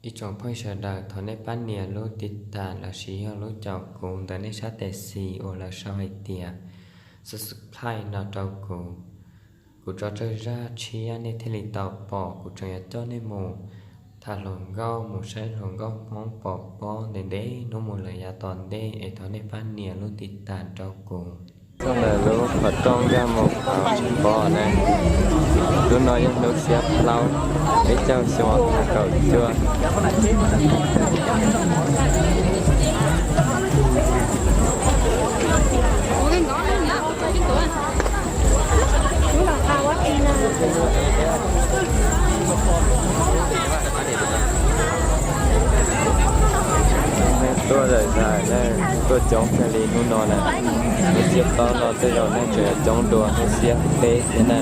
Ib tsoom phooj ywg sawv daws, thov nej pab nias lub tiv tas lossis yog lub caum kuv ntawm nej sab tes xis uas lawv sau hais tias subscribe no rau kuv. Kuv tso tsawg zaj tshiab nej thiaj li tau pom. Kuv tseem yuav coj nej mus tham hluas nkauj, mus saib hluas nkauj Hmoob pom pob ntev ntev hnub mus lawm yav tom ntej, es thov nej pab nias lub tiv tas rau kuv. Txog ntawm lub qhov rooj nkag mus qhov pob na. Hnub no yog hnub xiab plaub, ib caug xyoo ob phav kaum cuaj. Tuaj zom zaws na, tuaj coob kawg li hnub no na. Hnub xiab plaub no tej zaum neeg tseem yuav coob dua hnub xiab peb thiab na.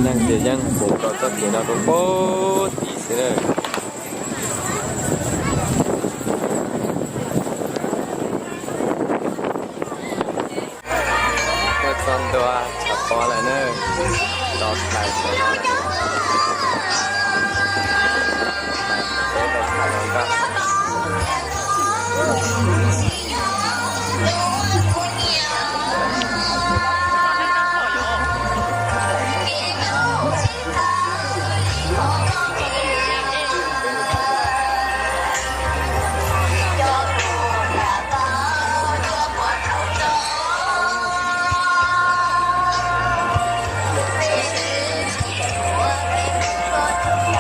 Neeg ces yeej puv nkaus txoj kev no rau pem tid xwb na. Tuaj txog ntua tshav pob lawm na, tau thaiv saum no lawm. Peb tau thaiv los nkauj.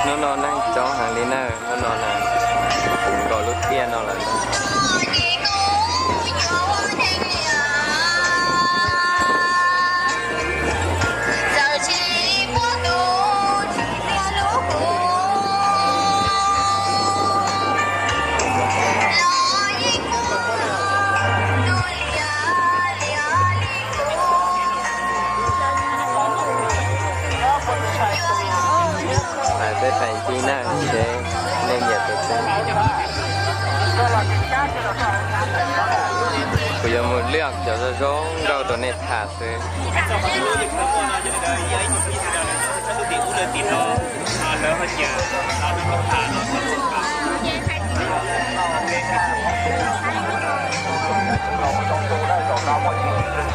Hnub no neeg coob heev li na, hnub no na, puv nkaus lub tiaj no lawm. Hais peb feem ntsis na, seb nej nyiam tus twg. Kuv yuav mus lwaj cov zoo zoo nkauj rau nej tham xwb.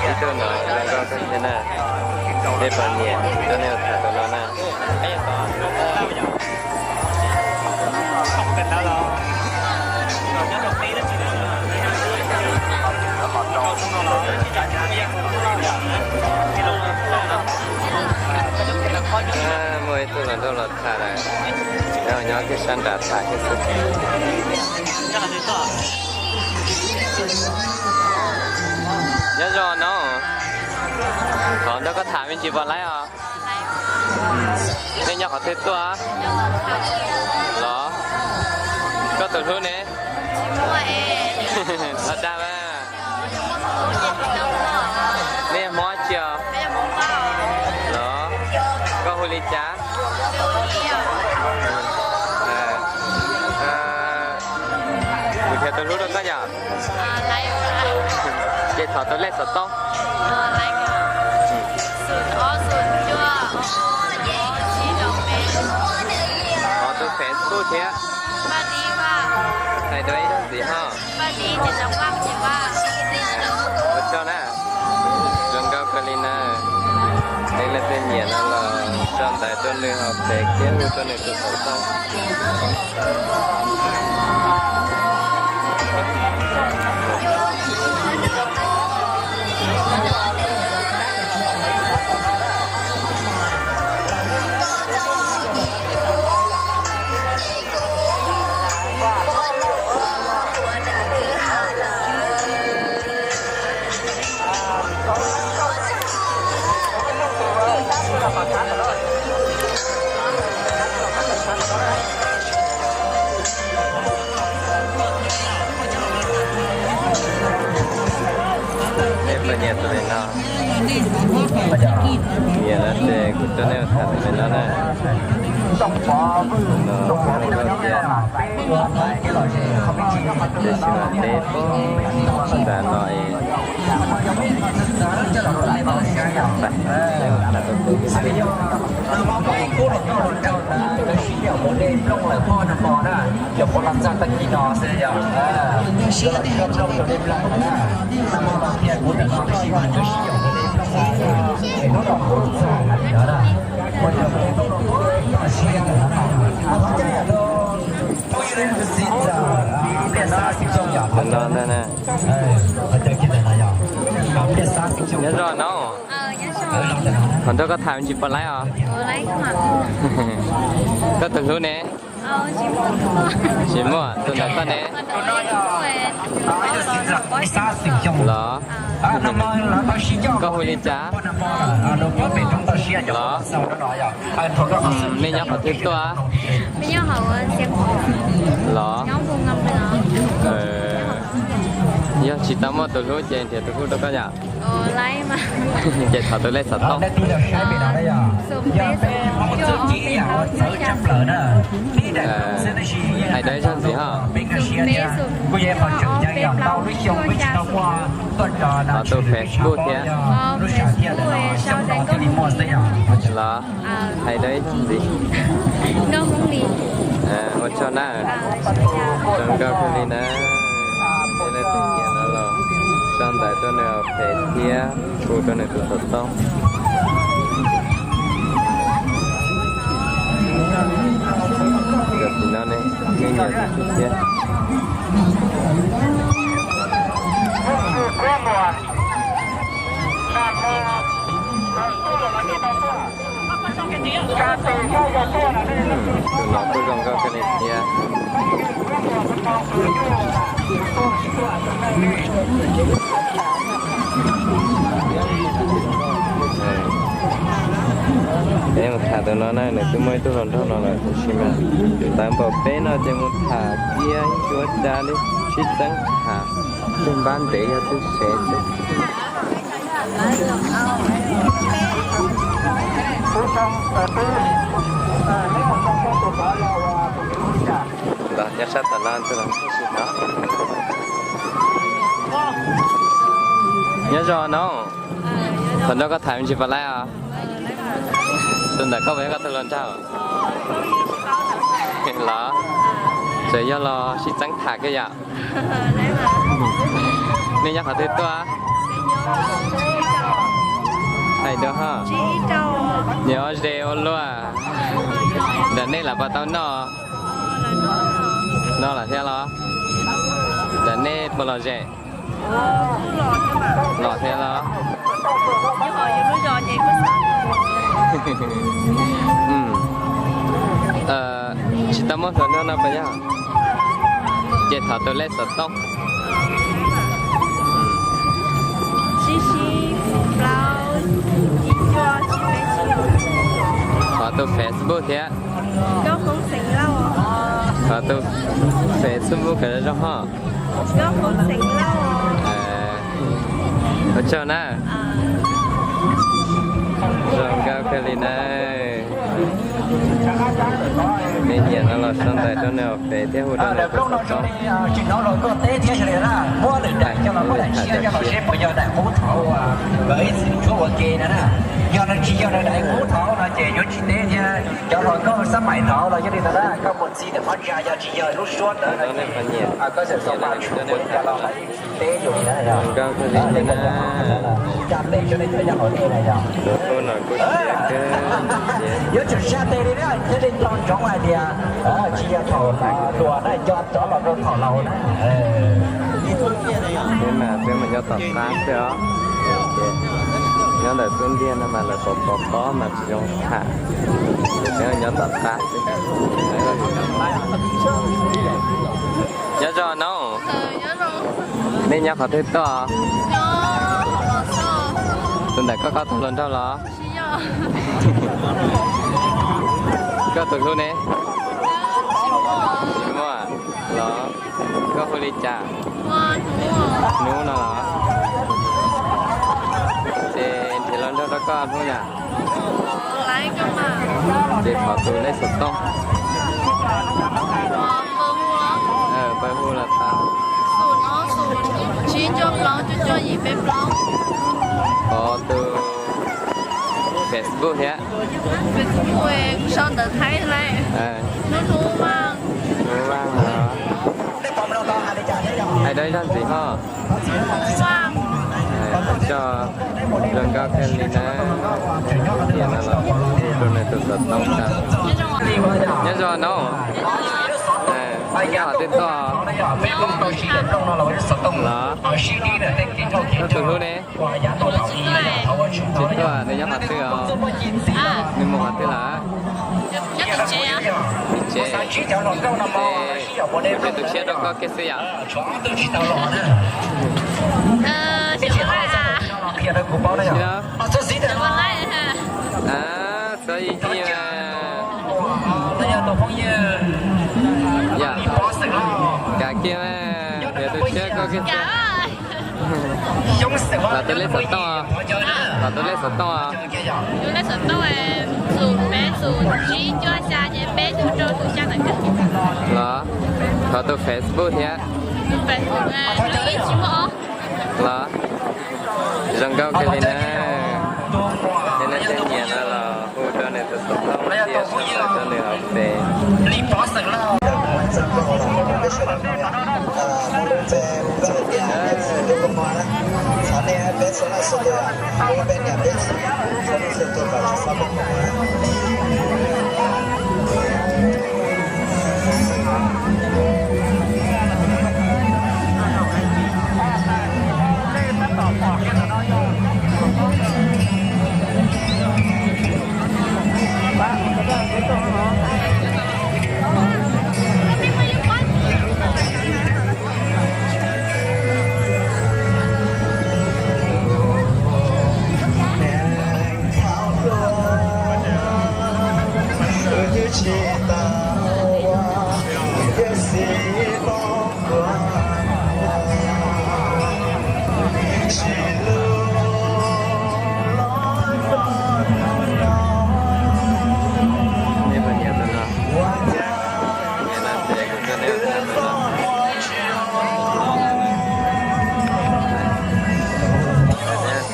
Ib tug no zoo nkauj kawg thiab na, nej puas nyiam, kuv coj nej mus tham tus no na. Muaj ib tug hluas nraug los tham lawm, nyob kiag sab nram tham kiag xwb. Nyob zoo no, thov nrog koj tham me ntsis puas laib os? Nej nyob qhov twg tuaj? Los, koj tus hlub ne? Los dag mas. Nej Hmoob tsi os? Los, koj hu li cas? Kuv qhia tus hlub rau koj yom. Ces thov tus lej xov tooj. Thov tus Facebook thiab. Hais dua ib zaug ntxiv ho. Ua tsaug na. Zoo nkauj kawg li na. Leej twg nyiam no los sau ntawv tuaj nws hauv Face thiab hu tuaj nws tus xov tooj. Nej puas nyiam tus me no? Nyiam no ces kuv coj nej mus tham tus me no na. Tam sim no teb puag nram no es. No ntag na. Nyob zoo no. Thaum ntawd koj tham me ntsis puas laib os? Koj tus hlub ne? Tsis muaj. Tus ntawm koj ne? Los? Koj hu li cas? Los? Nej nyob qhov twg tuaj? Los? Yog tsis tau muaj tus hlub ces nrhiav tus hlub rau koj yom? Ces thov tus lej xov tooj. Hais rau ib zaug ntxiv ho. Thov tus Facebook thiab. Los? Hais rau ib zaug ntxiv. Ua tsaug na. Zoo nkauj kawg li na. Tej leej twg nyiam no los sau ntawv rau nws Facebook thiab hu rau nws tus xov tooj. Tam sim no ne, nej nyiam tus twg thiab? Tus no kuj zoo nkauj kawg li thiab. Peb mus tham tus no na, nws twb muaj ib tug hluas nraug no lawm tab sis mas ntawv npaum peb no ces mus tham kiag ib tsuav cas li, sib txeeb tham, twb npab ntev yog twb sev xwb. Los nyob sab tom no tus los sis no. Nyob zoo no. Thaum ntawd koj tham me ntsis puas laib os? Tus ntawm koj puas yog koj tus hluas nraug? Los, tseem yog los sib txeeb tham kiag yom? Nej nyob qhov twg tuaj? Hais dua ho. Nyob ze ua luaj. Ntawm nej lam puas tau noj? Noj lawm thiab los? Ntawm nej puas lom zem? Lom thiab los? Tsis tau muaj hluas nraug no puas yog? Ces thov tus lej xov tooj. Thov tus Facebook thiab. Thov tus Facebook kom zoo ho. Ua tsaug na. Zoo nkauj kawg li na. Nej nyiam no los sau ntawv rau nws Facebook thiab hu rau nws tus xov tooj. Yog nws tsis yog daim qub thaum no ces yuav tsis teb thiab. Cov hluas nkauj xab maim thaum los yog li ntawd na, koj mus txi ntawm phab ntsa yog tsis yog lub suab ntawd no ces koj txawm xav pab tshwm ua li cas los tsis teb yus li na. Yuav tsum sab tes li na thiaj li nco ntsoov hais tias tsis yog thaum hluas na, nco rov los rau thaum laus na. Peb mas peb mus nyob tom qab xwb os. Nyob ntawm xub ntiag no mas lawv pov pov pob mas tsis zoo tham. Ces peb nyob tom qab xwb. Nyob zoo no. Nej nyob qhov twg tuaj? Tus ntawm koj, koj tus hluas nraug los? Koj tus hlub ne? Tsis muaj los? Koj hu li cas? Hnub no los? Ces nrhiav hluas nraug Rau koj hnub yom. Ces thov tus lej xov tooj. Pawg hu los tau. Thov tus Facebook thiab. Hnub Vaj los. Hais rau ib zaug ntxiv ho. Coj zoo nkauj kiag li na. Tiam no los hu rau nws tus xov tooj tau. Nyob zoo no. Nyob qhov twg tuaj? Los, koj tus hlub ne? Tsis tuaj, nws nyob qhov twg os? Nws mus qhov twg lawm? Tim tsev. Ces kuv tseem tu siab rau koj kiag xwb yom. Txhob ib ncig. Yom, kav kiag mas, kuv yuav tu siab koj kiag xwb. Los tus lej xov tooj, los tus lej xov tooj. Tus lej xov tooj, xum peb xum tsib cuaj xya ces peb tus rau tus xya ntawm kawg. Los, thov tus Facebook thiab. Tus Facebook, tus ib tsis muaj os. Los, zoo nkauj kiag li na. Yog nej nyiam no los hu rau nws tus xov tooj thiab sau ntawv rau nws hauv pes.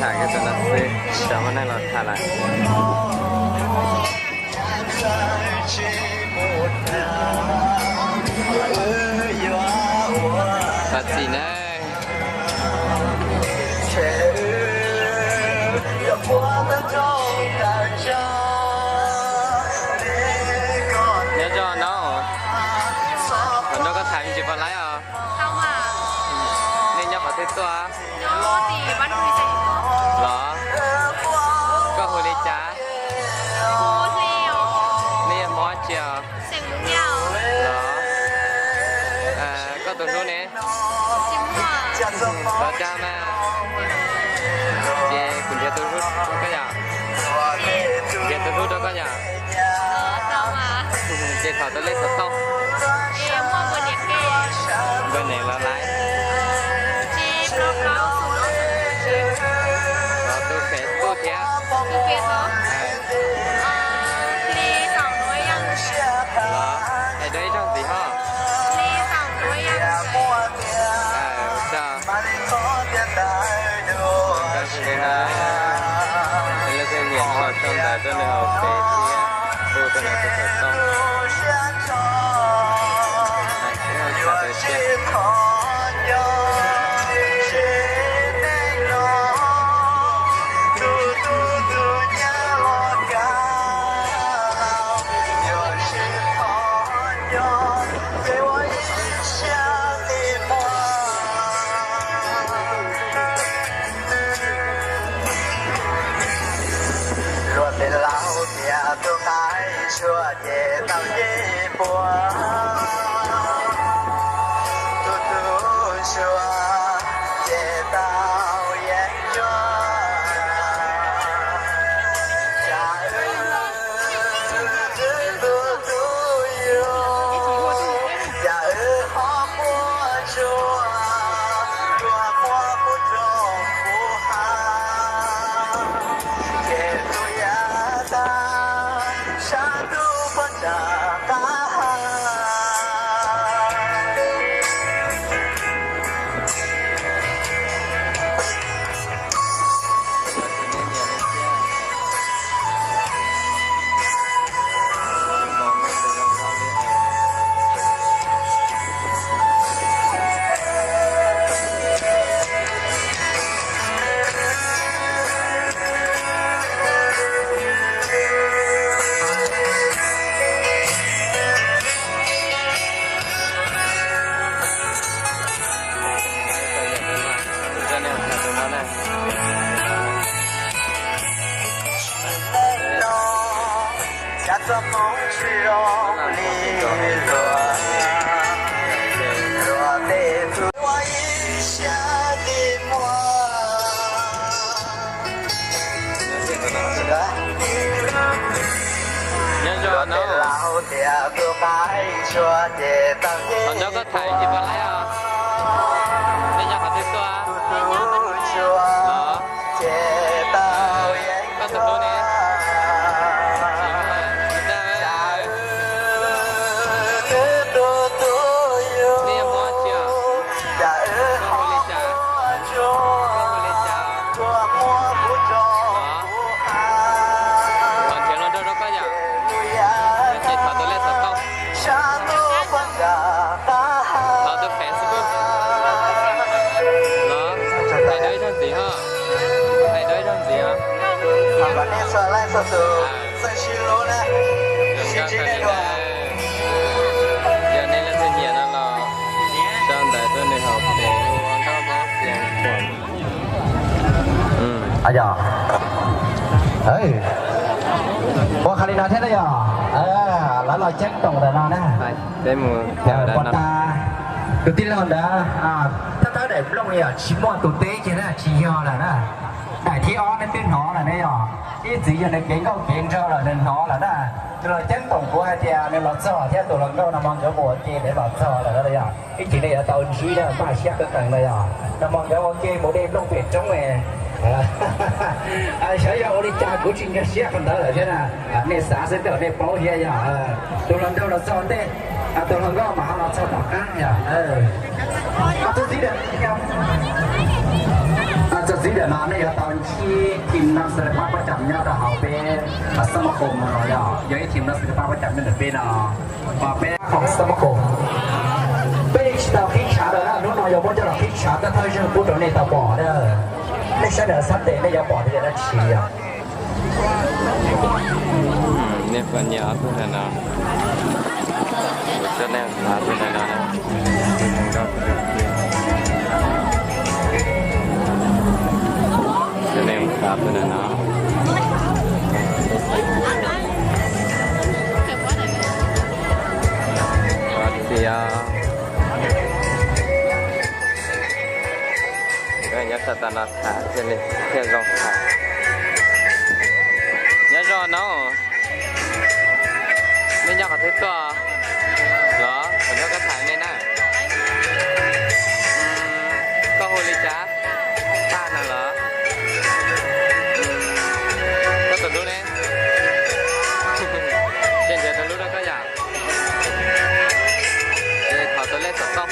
Tham kiag tus no xwb, xyov muaj neeg los tham lawm. Thov txim na. Nyob zoo no, nrog koj tham me ntsis puas laib os? Nej nyob qhov twg tuaj? Los, koj hu li cas? Nej yog Hmoob tsi os? Los, koj tus hlub ne? Los dag mas, ces kuv nrhiav tus hlub rau koj yom. Nrhiav tus hlub rau koj yom. Ces thov tus lej xov tooj. Npawg Nees los laiv. Thov tus Facebook thiab. Los, hais rau ib zaug ntxiv ho. Ua tsaug. Kawg li na, leej twg nyiam no los sau ntawv rau nws hauv pes thiab, hu rau nws tus xov tooj. Tham tawm tshiab. Luag tej laus tias tus qaib suav ces tau yeeb npuas, tus tub suav ces tau yeeb ncuab. Cas wb tus tub yug, cas wb ho muaj ntsuag, ntsuag muaj kuv txooj kuv hav. Nyob zoo no. Qhov no koj tham tsis pom lawm os. Nej nyob qhov twg tuaj? Los, koj tus hlub ne? Nej yuav mus tsi os? Koj hu li cas? Koj hu li cas? Los, thov nrhiav hluas nraug rau koj yom. Ces thov tus lej xov tooj. Thov tus Facebook. Los, hais dua ib zaug ntxiv ho. Hais dua ib zaug ntxiv os. Yog nej leej twg nyiam no los sau ntawv tuaj nws hauv pem hu ua Nkauj Hmoob Xias Khuam. Ua qhov li no thiab na yog. Lawv los ceeb toom ntawm no na. Pov tas tus tij laug ntawd, thawj thawj daim nplooj yog tsis muaj tus teb kiag na, tsis yog lawm na. Daim thib ob nws twb hnov lawm ne yog. Ib txwm yog nws kev nkauj kev nraug lawm nws hnov lawm na. Nws los ceeb toom kuv hais tias nws los txog thiab tus hluas nkauj no mas nkawd mus ua ke nws los txog lawm na yog. Ib chim nej yuav tau ntsib na, npaj siab kawg nkaus na yog. No mas nkawd ua ke mus de nplooj pem roob. Xyov yog ua li cas kuv tsis nkag siab qhov ntawd lawm thiab na. Nej xav xwb tej zaum nej paub thiab yog. Tus hluas nraug los txog ntej, tus hluas nkauj mas ho los txog tom qab yog. Txog txij ntawm no nej yuav tau ntsib team nam xab laj pab pab cam nyob rau hauv peb xab mab koom no yog, yog ib team nam xab laj pab pab cam nyob ntawm peb no. Peb khoom xab mab koom, peb tsis tau qhib tshav lawm na, hnub no yuav muab coj los qhib tshav thawj thawj zeeg pub rau nej tau pom na. Nej sawv daws xav tias nej yuav pom tias dab tsi yog. Nej pom nyias ob tug ntawm no, kuv coj nej mus xav tus ntawm no na. Coj nej mus xav tus ntawm no. Ua txiv os. Nyob sab tom no tham thiaj li thiaj zoo tham. Nyob zoo nawb. Nej nyob qhov twg tuaj los? Kuv nrog koj tham me na. Koj hu li cas? Paj no los? Koj tus hlub ne? Ces nrhiav tus hlub rau koj yom. Ces thov tus lej xov tooj.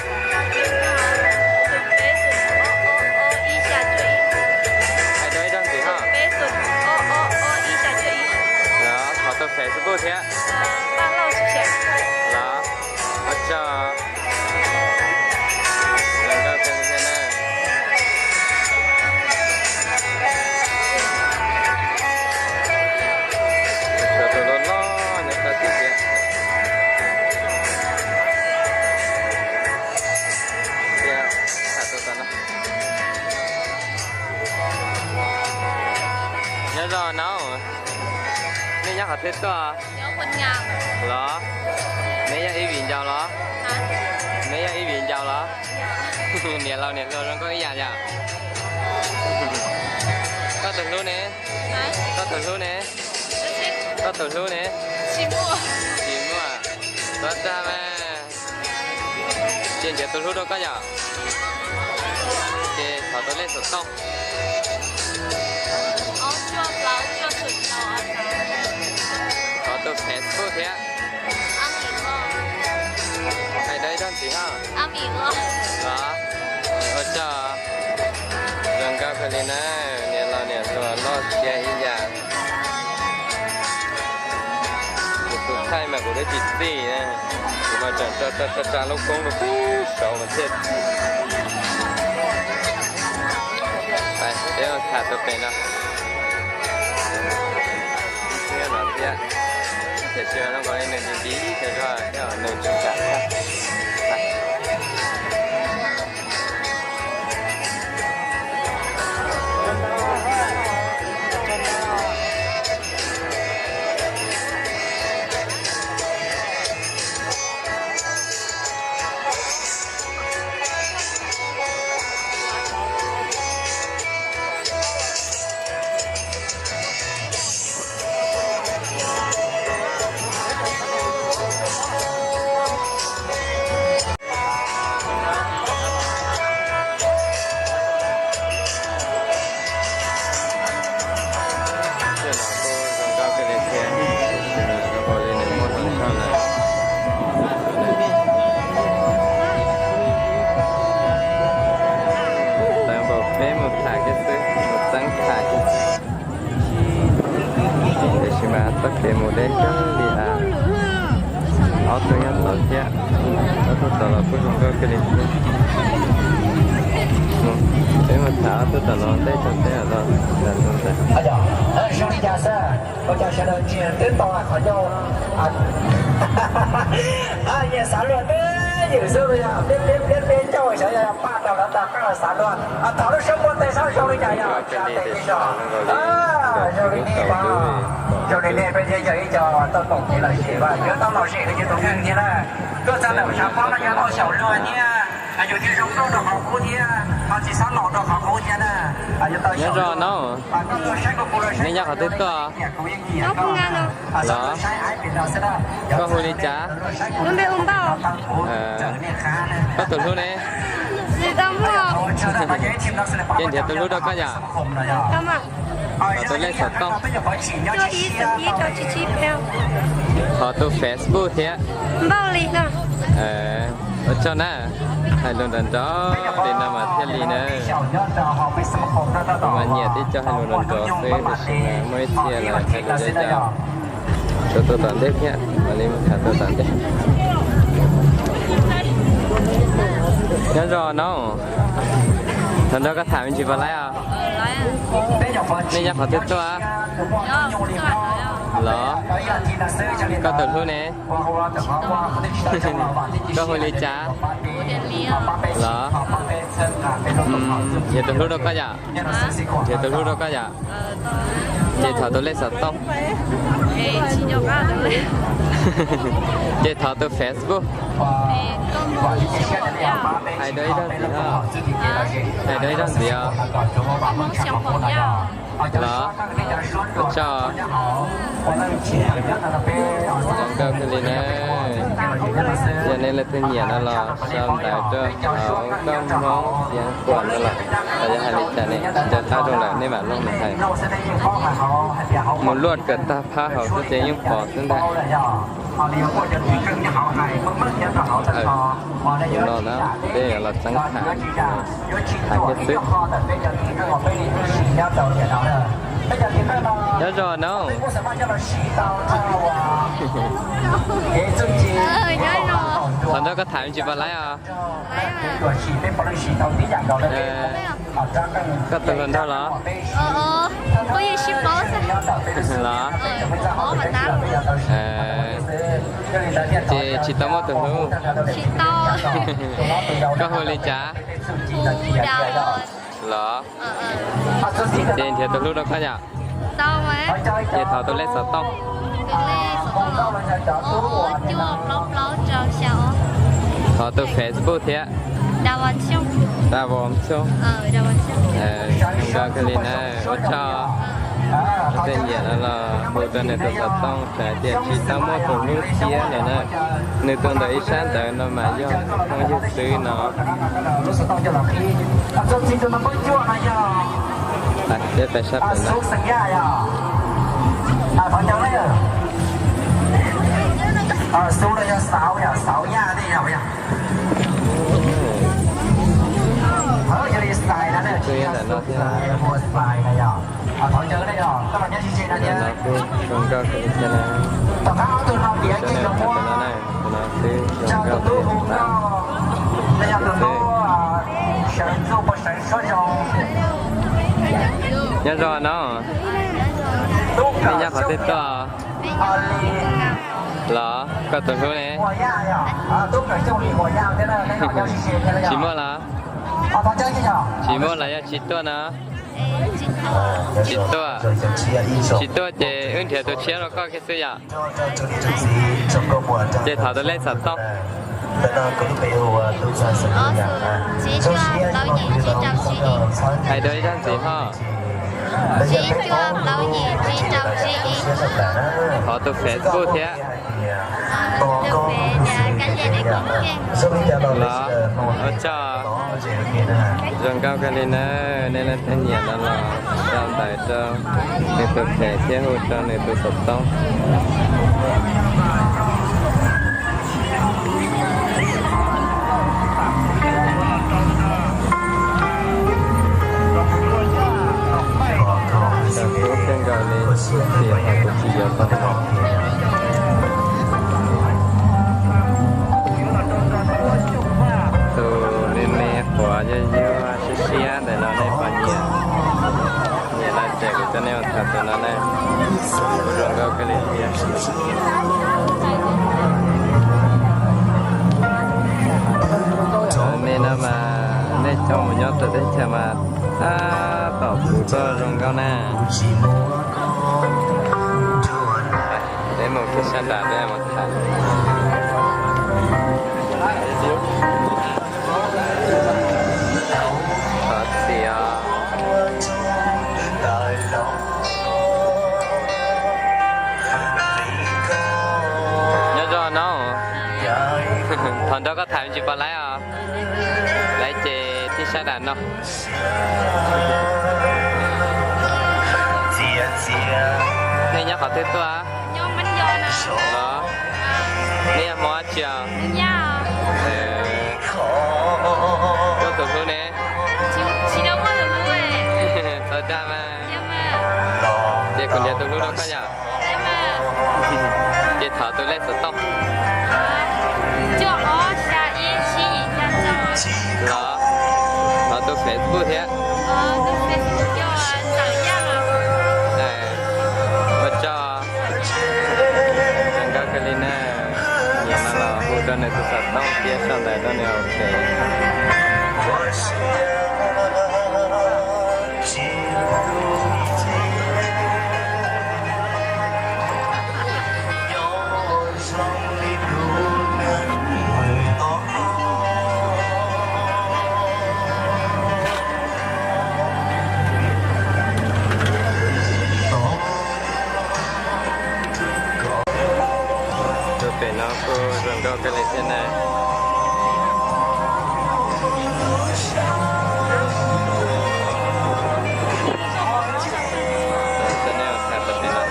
Hais dua ib zaug ntxiv ho. Los thov tus Facebook thiab. Los, ua tsaug. Los nkauj kawg thiab na. Tshuav tus loj loj nyob tod thiab. Nyob zoo nawb. Nej nyob qhov twg tuaj los? Neb yog ib viv ncaus los? Neb yog ib viv ncaus los? Niam laus niam hluas zoo nkauj ib yam yom. Koj tus hlub ne? Koj tus hlub ne? Koj tus hlub ne? Tsis muaj. Tuav tag mas. Ces nrhiav tus hlub rau koj yom. Ces thov tus lej xov tooj. Thov tus Facebook thiab. Li na, niam laus niam hluas loj siab ib yam. Kuv tus thaij mas kuv twb tsis txij na, kuv mas tseem tsa tsa lub koob rau pem saud mas thiaj. Peb tham tus pem no. Ib tug nyob no thiab, tiam sis zoo nkaus li nws nti nti thiab, nws tsis kam tham. Tej no kuj zoo nkauj kawg li thiab, zoo nkaus li nws muaj hluas nkauj lawm. Tau npaum peb mus tham kiag xwb, mus txeeb tham kiag xwb. Tiam sis mas txoj kev mus deb kawg li a. Ob tug nyob tod thiab, ob tug tod los kuj zoo nkauj kawg li thiab. Peb mus tham ob tug tom no ntej tso peb los nram ntug ntawd. Zoo li cas xwb, ua cas sawv daws tsis twb tau qhov ncauj? Nyias xav luag twb ywm xwb, peb peb peb ncauj sawv daws paj rau lawv tag qab xav luag. Thov lub suab npuaj tes saib zoo li cas yog tsis hais tes tsis zog. Zoo li nej, zoo li nej peb thiaj yog ib co tau koom kev lom zem, yuav tau lom zem rau yus tus kheej thiab na. Tuaj txog ntawm tshav pob no yog tau xyaum luag thiab, yus thiaj zoo nkauj rau qhov qub thiab, ho tsis txhob laus rau qhov qub thiab na. Nyob zoo no, nej nyob qhov twg tuaj? Los, koj hu li cas? Koj tus hlub ne? Ces nrhiav tus hlub rau koj yom? Tus lej xov tooj. Thov tus Facebook thiab. Ua tsaug na. Hais lus nrov nrov li no mas thiaj li na. Kuv mas nyiam tib co hais lus nrov nrov xwb, tiam sis mas muaj ib txhia los hais lus yau yau. Tshuav tus tom ntej thiab, mam li mus tham tus tom ntej. Nyob zoo no, thov nrog koj tham me ntsis puas laib os? Nej nyob qhov twg tuaj? Los, koj tus hlub ne? Koj hu li cas? Los, nrhiav tus hlub rau koj yom? Nrhiav tus hlub rau koj yom? Ces thov tus lej xov tooj. Ces thov tus Facebook. Hais dua ib zaug ntxiv os. Hais dua ib zaug ntxiv os. Los, ua tsaug. Zoo nkauj kawg li na. Yog nej leej twg nyiam no los sau ntawv rau hauv koj Hmoob Xeev Khuam no los, los yog hais li cas ne, tsis nco qab zoo lawm nej mam looj mus hais. Mus luaj kawm tag phab hauv xwb ces yeej pom xwb ntag. Tus no na, peb yuav los txeeb tham, tham kiag xwb. Nyob zoo no. Thov nrog koj tham me ntsis puas laib os? Koj tus hluas nraug los? Los, ces tsis tau muaj tus hlub. Koj hu li cas? Los, ces nrhiav tus hlub rau koj yom? Ces thov tus lej xov tooj. Thov tus Facebook thiab. Dab Vos Xyooj. Zoo nkauj kawg li na, ua tsaug. Tej nyiam no los hu rau nws tus xov tooj, txawm hais tias tsis tau muaj tus hlub thiab los na, nws tus ntawm ib sab ntawd no mas yog phooj ywg xwb no. Peb pais sab pem na. Xwb ntawm no thiab. Tus no kuj zoo nkauj kawg li thiab na. Tus no na, tus no xwb zoo nkauj kawg li. Xwb. Nyob zoo no. Nej nyob qhov twg tuaj? Los koj tus hlub ne? Tsis muaj los? Tsis muaj los yog tsis tuaj no? Tsis tuaj. Tsis tuaj ces wb nrhiav tus tshiab rau koj kiag xwb yom. Ces thov tus lej xov tooj. Hais dua ib zaug ntxiv hos. Thov tus Facebook thiab. Los, ua tsaug. Zoo nkauj kawg li na, nej leej twg nyiam no los sau ntawv rau nws tus phem thiab hu rau nws tus xov tooj. Tub kawg nkaus li, tiam no kuv tsis yuav pom. Tus me me quav yuag yuag siab siab ntawm no nej puas nyiam? Nyiam no ces kuv coj nej mus tham tus no na. Kuj zoo nkauj kawg li thiab. Me no mas nej coj mus nyob rau teb chaws mas tab tom puv tuaj zoo nkauj na. Peb mus kiag sab nrad peb mus tham. Thov txim os. Nyob zoo no. Thov nrog koj tham me ntsis puas laib os? Laib ces tib sab nrad no. Nej nyob qhov twg tuaj? Los, nej yog Hmoob dab tsi os? Koj tus hlub ne? Txhob dag mas. Ces kuv nrhiav tus hlub rau koj yom. Ces thov tus lej xov tooj. Los, thov tus Facebook thiab. Ua tsaug. Zoo nkauj kawg li na. Nyiam no los hu rau nws tus xov tooj thiab sau ntawv rau nws ua ke. Tus pem no kuj zoo nkauj kawg li thiab na. Coj nej mus tham tus pem no.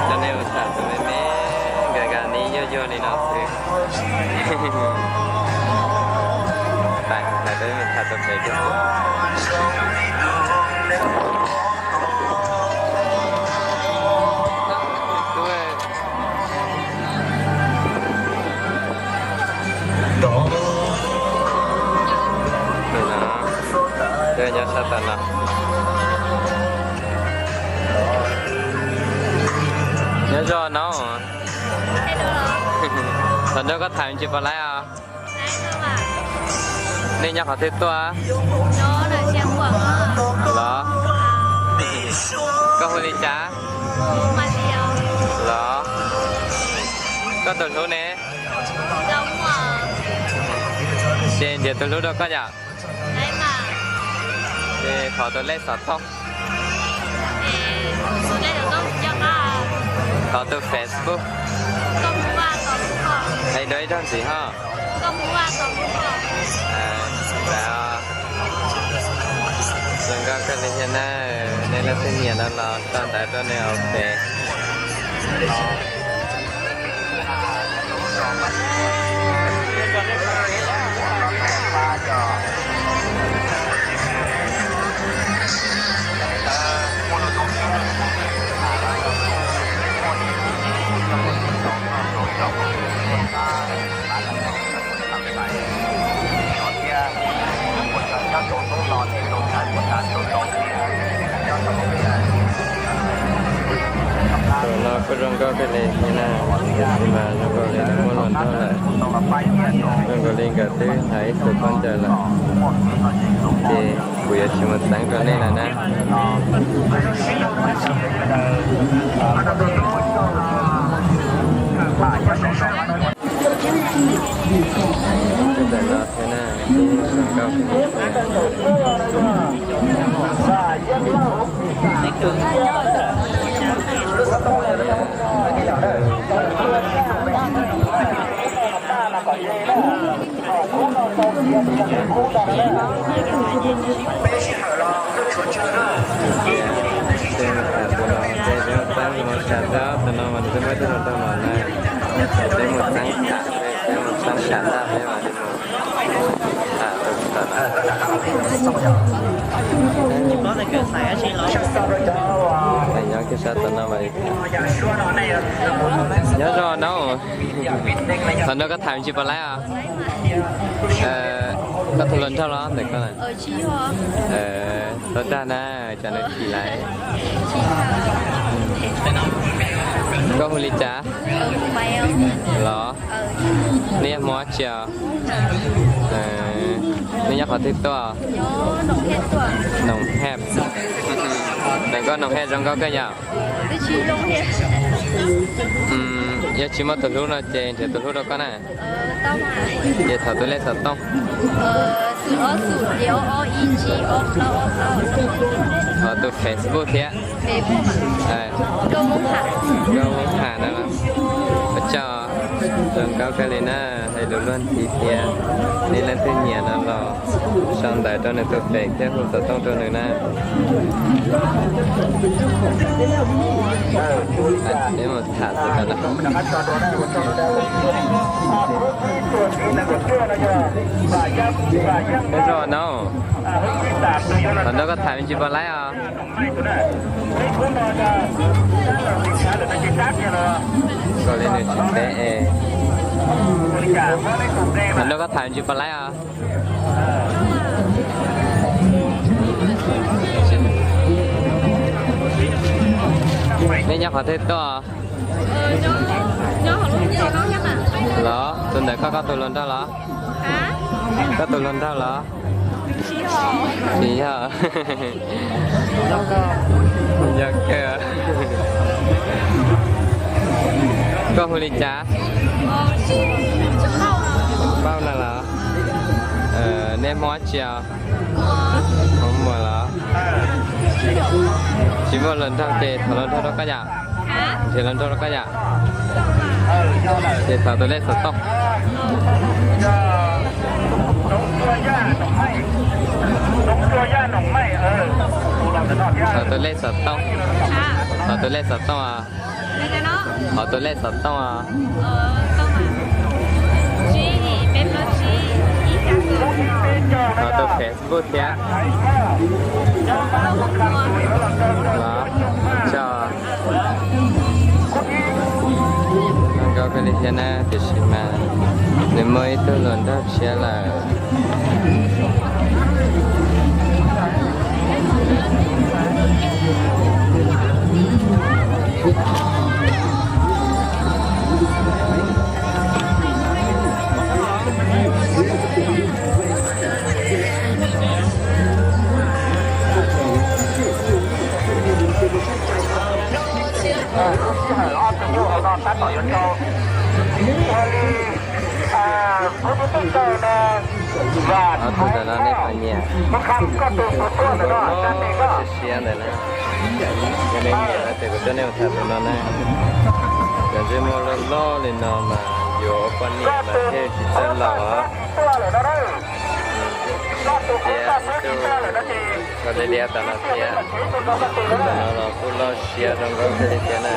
Coj nej mus tham tus me me nkag nkag ni yuag yuag li no xwb. Tag, lawv peb mus tham tus pem kiag xwb. Nyob sab tom no. Nyob zoo no. Thov nrog koj tham me ntsis puas laib os? Nej nyob qhov twg tuaj? Los, koj hu li cas? Los, koj tus hlub ne? Ces nrhiav tus hlub rau koj yom. Ces thov tus lej xov tooj. Thov tus Facebook. Hais dua ib zaug ntxiv ho. Zoo nkauj kawg li thiab na, nej leej twg nyiam no los sau ntawv rau nws ua ke. Tus no kuj zoo nkauj kawg li thiab na, tab sis mas zoo nkaus li nws muaj hluas nraug lawm. Zoo nkaus li nkawd twb hais ib tug khaub ncaws lawm, ces kuv yuav tsis mus txeeb rau nej lawm na. Ntawm no thiab na, zoo nkauj. Tus no ces peb mus txeeb, tus no mas nws twb muaj ib tug hluas nraug no na, peb mus txeeb tham, peb mus txeeb tham laj peb mam li mus tham tus tod na. Nyob kiag sab tom no mas li. Nyob zoo no. Thaum ntawd koj tham me ntsis puas laib os? Koj tus hluas nraug los ntawm koj na? Tau dag na, tsam nws chim lawm. Koj hu li cas los? Nej yog Hmoob dab tsi os? Nej nyob qhov twg tuaj? Noom Hej. Ntawm koj Noom Hej zoo nkauj kawg yom? Yog tsis muaj tus hlub no ces nrhiav tus hlub rau koj na. Ces thov tus lej xov tooj. Ho tus Facebook thiab. Nkauj Hmoob Ham no. Ua tsaug, zoo nkauj kawg li na, hais lus luag ntxhi thiab. Nej leej twg nyiam no los sau ntawv rau nws tus feem thiab hu xov tooj rau nws na. Peb mus tham xwb no. Nyob zoo no. Thaum ntawd koj tham me ntsis puas laib os? Koj li nws tsis teb es. Thaum ntawd koj tham me ntsis puas laib os? Nej nyob qhov twg tuaj? Los tus ntawm koj, koj tus hluas nraug los? Koj tus hluas nraug los? Tsis yog. Yog kawg. Koj hu li cas? Npauj no los? Nej Hmoob dab tsi os? Hmoob Muas los? Tsis muaj hluas nraug ces thov hluas nraug rau koj yom? Nrhiav hluas nraug rau koj yom? Ces thov tus lej xov tooj. Thov tus lej xov tooj. Thov tus lej xov tooj os. Thov tus lej xov tooj os. Thov tus Facebook thiab. Los, tso. Zoo nkauj kawg li thiab na, tiam sis mas nws muaj ib tug hluas nraug tshiab lawm. Lub sij hawm ob tug nyuj hauv no tab tom yuav tau ua li kuv tus tub rau no. Ob tug ntawm no nej puas nyiam? Siab siab ntawm no. Yog nej nyiam no ces kuv coj nej mus tham tus no na. Cov ntsej muag loj loj li no mas yuav ua poj niam mas thiaj tsis txawj laus os. Thiab ib tug kho liab liab tom no thiab. Tom no los kuj loj siab zoo nkauj kawg li thiab na.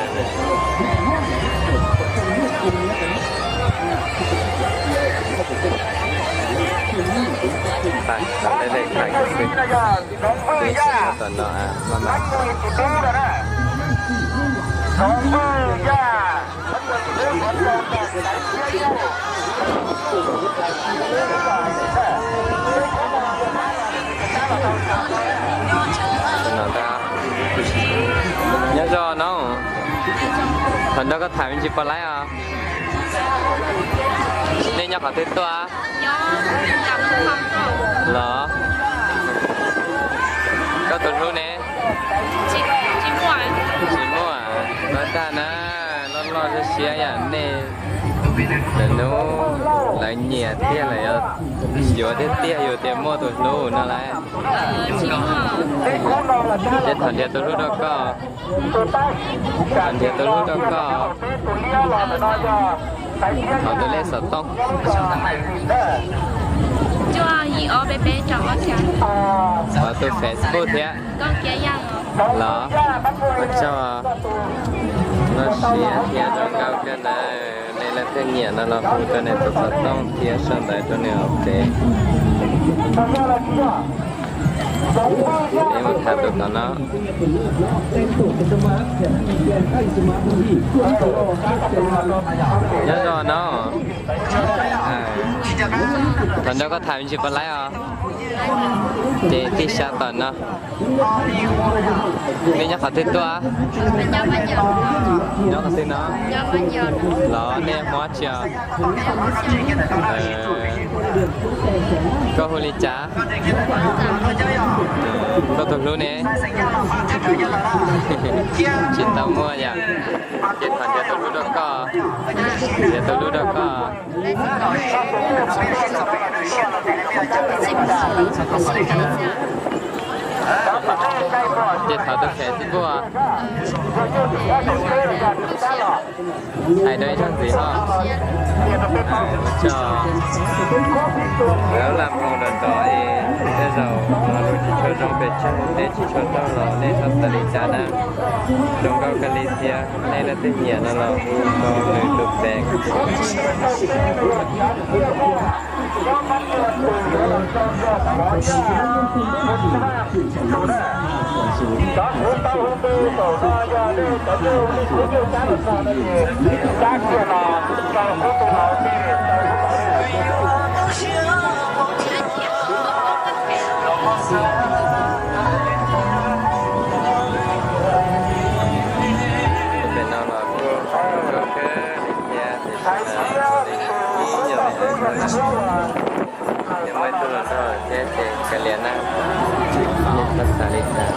Tau, tau deb deb khav xwb. Peb sawv rau tom no maj mam. Nyob zoo no, thaum nrog koj tham me ntsis puas laib os? Nej nyob qhov twg tuaj? Los, koj tus hlub ne? Tsis muaj, tsis muaj. Loj dag na, loj loj siab siab yam nej. Lawv hnub lawv nyiam thiaj lawv yuav, yuav tiag tiag yus tias muaj tus hlub no lauj. Ces thov nrhiav tus hlub rau koj. Thov nrhiav tus hlub rau koj. Thov tus lej xov tooj. Thov tus Facebook thiab. Los, ua tsaug. Loj siab thiab zoo nkauj kawg na. Nej leej twg nyiam no los hu rau nws tus xov tooj thiab sau ntawv rau nws ua ke. Peb mus tham tus tom no. Nyob zoo no. Thov nrog koj tham me ntsis puas laib os? Ces tij sab tom no. Nej nyob qhov twg tuaj? Nyob qhov twg no? Los nej Hmoob tsi os? Koj hu li cas? Koj tus hlub ne? Tsis tau muaj yom. Ces thov nrhiav tus hlub rau koj. Nrhiav tus hlub rau koj. Ces thov tus Facebook. Hais rau ib zaug ntxiv ho. Ua tsaug. Laj mloog rov rov es tej zaum no lus tsis tshua zoo pes tsawg, nej tsis tshua raug los nej txhob xav li cas na. Zoo nkauj kawg li thiab, nej leej twg nyiam no los hu rau nws tus Facebook. Pem no los kuj zoo nkauj kawg li thiab, tiam sis mas ib yam li muaj ib tug hluas nraug thiab ces kav liam na, nej txhob xav li cas.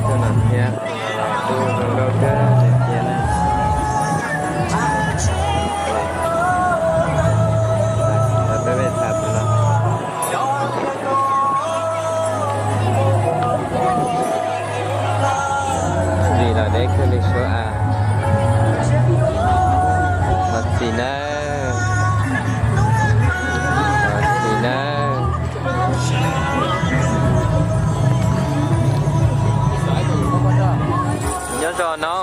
Tus no thiab, tus no los kuj zoo nkauj kawg li thiab na. Peb tham tus no. Vim los deb kawg li suav a. Thov txim nawb. Thov txim nawb. Nyob zoo no.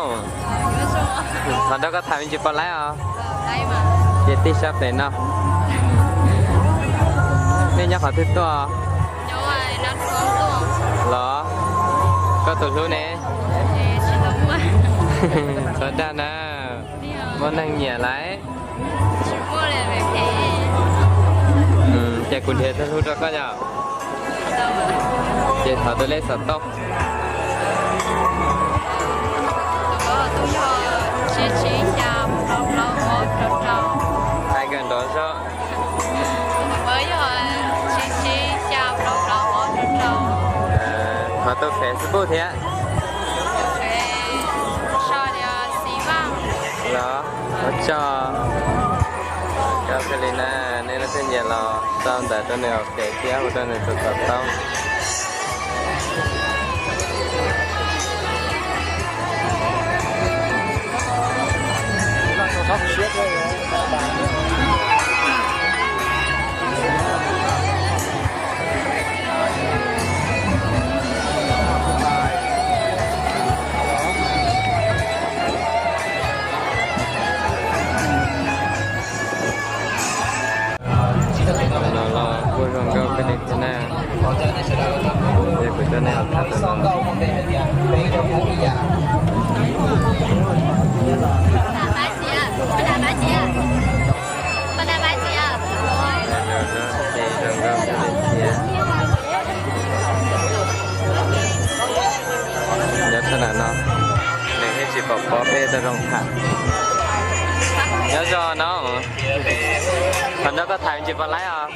Thov nrog koj tham me ntsis puas laib os? Ces tij sab pem no. Nej nyob qhov twg tuaj? Los, koj tus hlub ne? Txhob dag na, muaj neeg nyiam lawm. Ces kuv nrhiav tus hlub rau koj yom. Ces thov tus lej xov tooj. Hais kom nrov zog. Thov tus Facebook thiab. Los, ua tsaug. Koj xws li na, nej leej twg nyiam los sau ntawv rau nws ua ke thiab hu rau nws tus xov tooj. Ces kuv coj nej tham no. Nyob sab nram no, nws thiaj tsis pom pob peb tau zoo tham. Nyob zoo no, qhov no koj tham tsis pom laib os.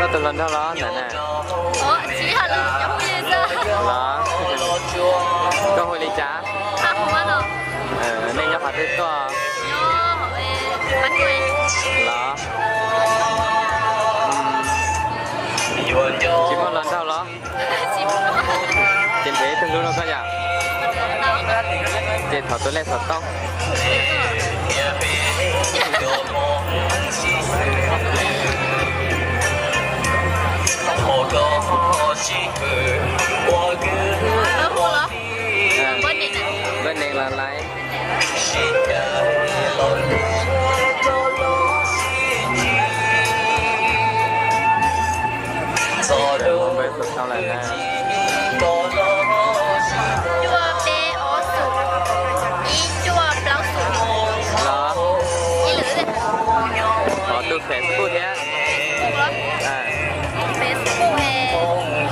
Koj tus hluas nraug los ntawm na? Los, koj hu li cas? Nej nyob qhov twg tuaj? Los, tsis muaj hluas nraug los? Ces nrhiav ib tug hlub rau koj yom. Ces thov tus lej xov tooj. Npawb nees los lais. Npawb xov tooj lawm na. Cuaj peb ob xum, ib cuaj plaub xum. Los, thov tus Facebook thiab. Facebook,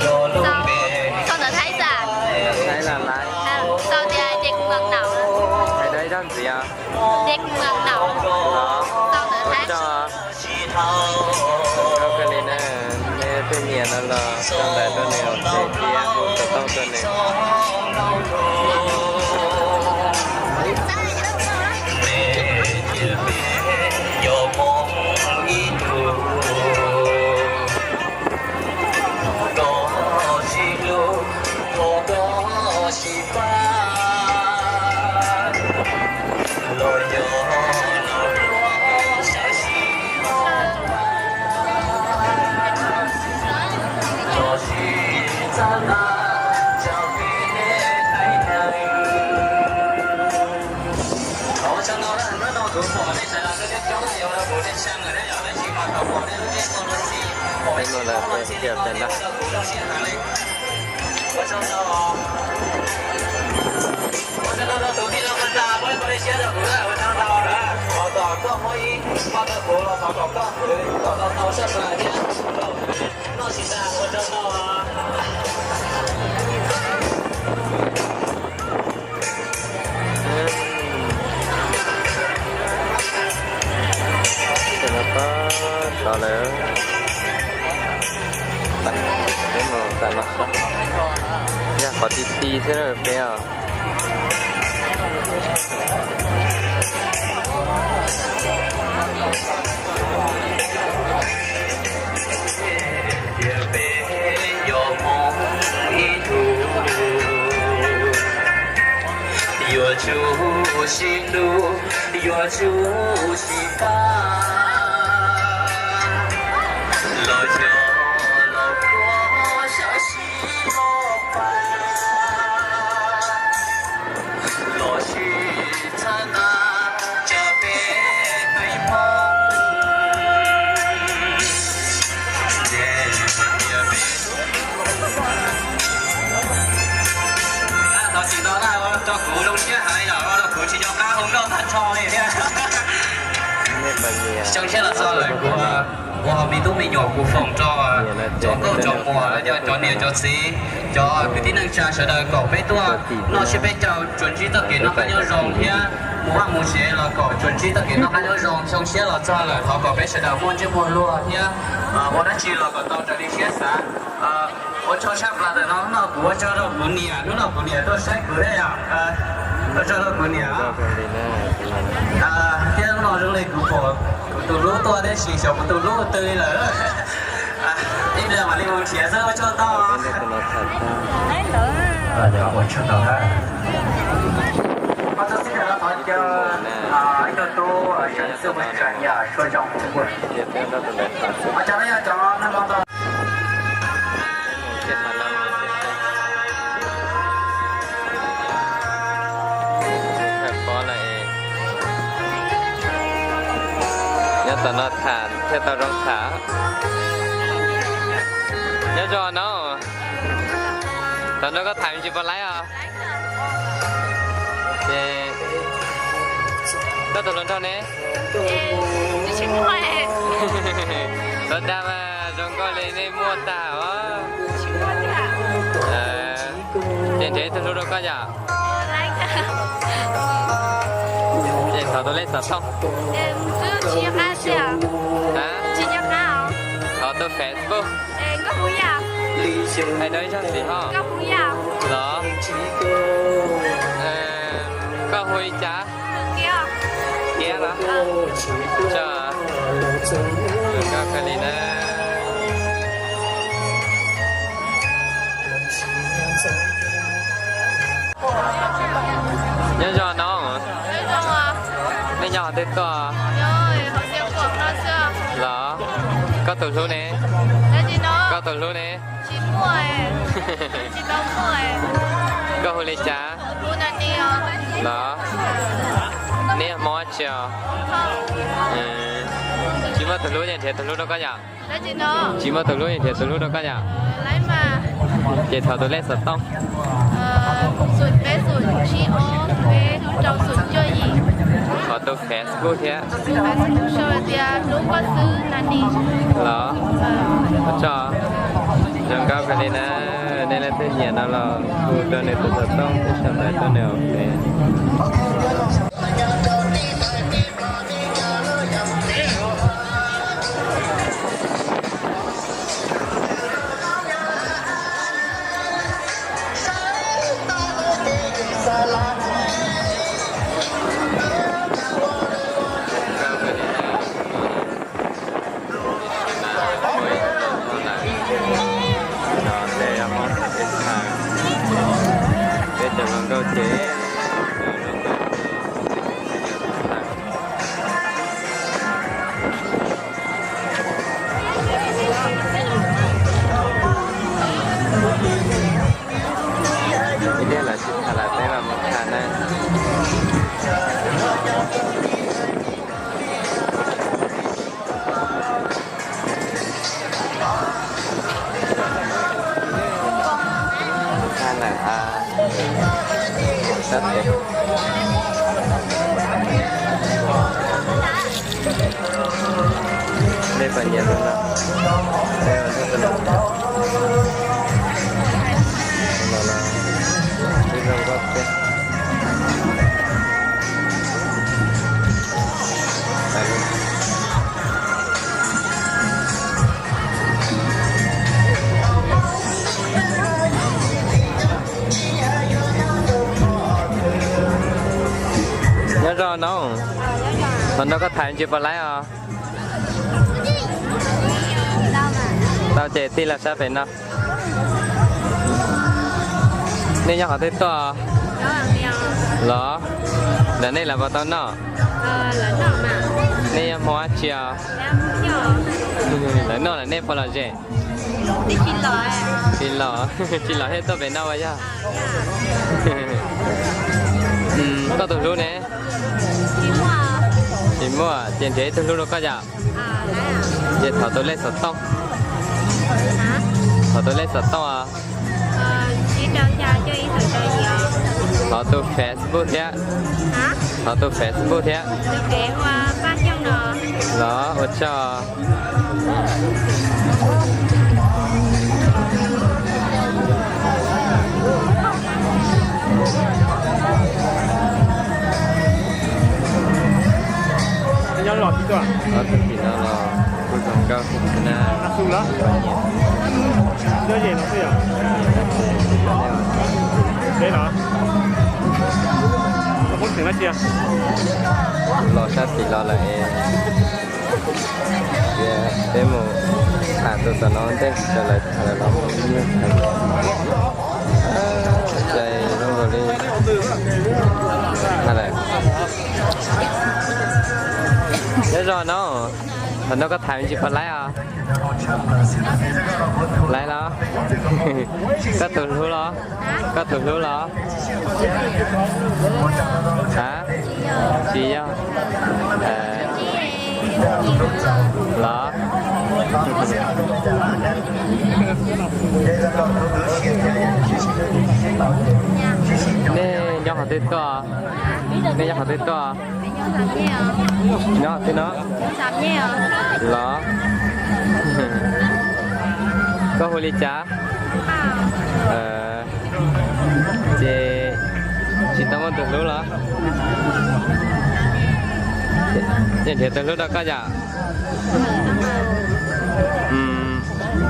sau ntawv Thaib xwb. Thaib los lais. Sau tias Ntses Kws Mab Naum. Hais dua ib zaug ntxiv os. Ntses Kws Mab Naum. Los, sau ntawv Thaib. Ua tsaug kawg li na, nej leej twg nyiam no los sau ntawv rau nws ua ntej thiab hu xov tooj rau nws. Ua tsaug ntau rau tus tij laug Koj Tag pab pab siab rau kuv, ua tsaug ntau na. Thov kom koj muaj ib pab tau kuv los thov kom koj khwv kom tau ntau sab plaws thiab noj tsis tas, ua tsaug ntau. Ces no pab sov lawm, peb mus tam no sab, yog qhov ti ti xwb na peb os. Tias peb yog Hmoob ib tug, yuav tsum sib hlub, yuav tsum sib pab, los yog los kua sab sib los pab, los sib txhawb nqa rau peb feem Hmoob. Thov txim ntau na, ua rau kuv zoo siab heev yom, ua rau kuv tsis nco qab hu nkauj tag nrho li thiab. Xyoo tshiab los txog lawm kuv ua me tub me nyuam kuv foom rau cov nkauj cov muam los yog cov niam cov txiv, cov kwv tij neej tsa sawv daws kom peb tuaj noj tsiab peb caug tsuas ntsib txoj kev noj qab nyob zoo thiab mus vaj mus tsev los kom tsuas ntsib txoj kev noj qab nyob zoo. Xyoo tshiab los txog lawm thov kom peb sawv daws muaj ntsej muag luag thiab ua dab tsi los kom tau raws li siab xav. Ua tsaug tshaj plaws ntawm no, hnub no kuv ua tsaug rau kuv niam, hnub no kuv niam tuaj saib kuv thiab yom. Ua tsaug rau kuv niam thiab hnub no zoo li kuv pom kuv tus hlub tuaj tab sis xyov kuv tus hlub twg li lawm. Ib pliag mam li mus nrhiav xwb, ua tsaug ntau. Ua tsaug ntau. Qhov txog xib hawm no thov caw ib tug tub sawv xwb ua tsaug, yog suab zoo. Qhov cov no yog cov neeg no ntag. Nyob tom no tham thiaj tau zoo tham. Zos no, thaum no koj tham me ntsis puas laib os? Ces koj tus hluas nraug ne? Tsis muaj. Tov dag mas zoo nkauj li nej muaj tag os. Ces nrhiav ib tug hlub rau koj yom. Ces thov tus lej xov tooj. Thov tus Facebook. Hais rau ib zaug xwb ho. Los, koj hu li cas? Kiab los? Tso, zoo nkauj kawg li na. Nyob zoo no, nej nyob qhov twg tuaj? Los, koj tus hlub ne? Koj tus hlub ne? Koj hu li cas? Los, neb yog Hmoob dab tsi os? Tsis muaj tus hlub ces nrhiav tus hlub rau koj yom. Tsis muaj tus hlub ces nrhiav tus hlub rau koj yom. Ces thov tus lej xov tooj. Thov tus Facebook thiab. Los, ua tsaug, zoo nkauj kawg li na. Nej leej twg nyiam no los hu rau nws tus xov tooj thiab sau ntawv rau nws ua ke. Peb cov hluas nkauj ces, ib pliag lawv tsis tham lawm peb mam mus tham na. Tham lawm sab pem. Nej puas nyiam tus no? Tus no los ib zoo nkauj tiag. Nyob zoo no, thaum no koj tham me ntsis puas laib os? Tau ces tig los sab pem no. Nej nyob qhov twg tuaj? Los, ntawm nej lawv puas tau noj? Nej yog Hmoob dab tsi os? Lawv noj lawm nej puas lom zem? Tsis los, tsis los thiaj tuaj pem no ua yog. Koj tus hlub ne? Tsis muaj, ces nrhiav ib tug hlub rau koj yom. Ces thov tus lej xov tooj. Thov tus lej xov tooj os. Thov tus Facebook thiab. Thov tus Facebook thiab. Los, ua tsaug. Ob tug tim no los kuj zoo nkauj xwb na. Los sab tim los lawm es, peb mus tham tus tom no ntej rau lawv tham lawv los. Cai zoo nkaus li. Tham lawm. Nyob zoo no, thaum no koj tham me ntsis puas laib os? Laib los? Koj tus hlub los? Koj tus hlub los? Ha? Tsis yog. Los? Nej nyob qhov twg tuaj? Nej nyob qhov twg tuaj? Nyob qhov twg no? Los, koj hu li cas? Ces tsis tau muaj tus hlub los? Ces nrhiav tus hlub rau koj yom.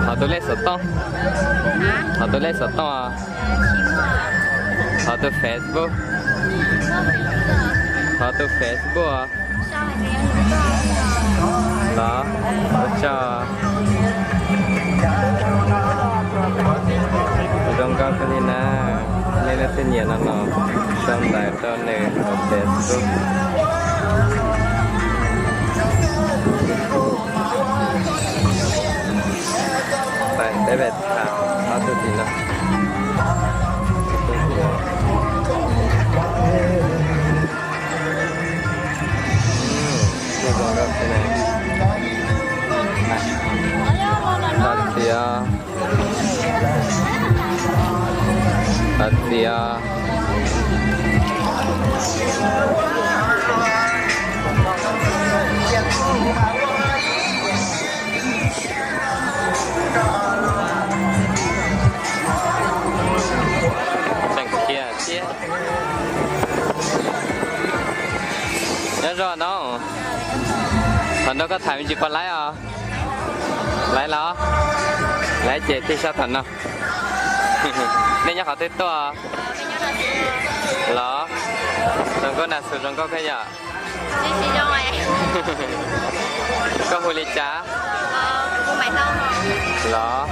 Thov tus lej xov tooj. Thov tus lej xov tooj. Thov tus Facebook. Thov tus Facebook. Los, ua tsaug. Zoo nkauj kawg li na. Nej leej twg nyiam no los sau ntawv rau nws hauv Facebook. Peb pem tham ob tug tim no. Thov txim os. Thov txim os. Tseem khiav thiab. Nyob zoo no, thaum no koj tham me ntsis puas laib os? Laib los? Laib ces tij sab thaum no. Nej nyob qhov twg tuaj? Los, zoo nkauj na, xu zoo nkauj kawg yom. Koj hu li cas? Los,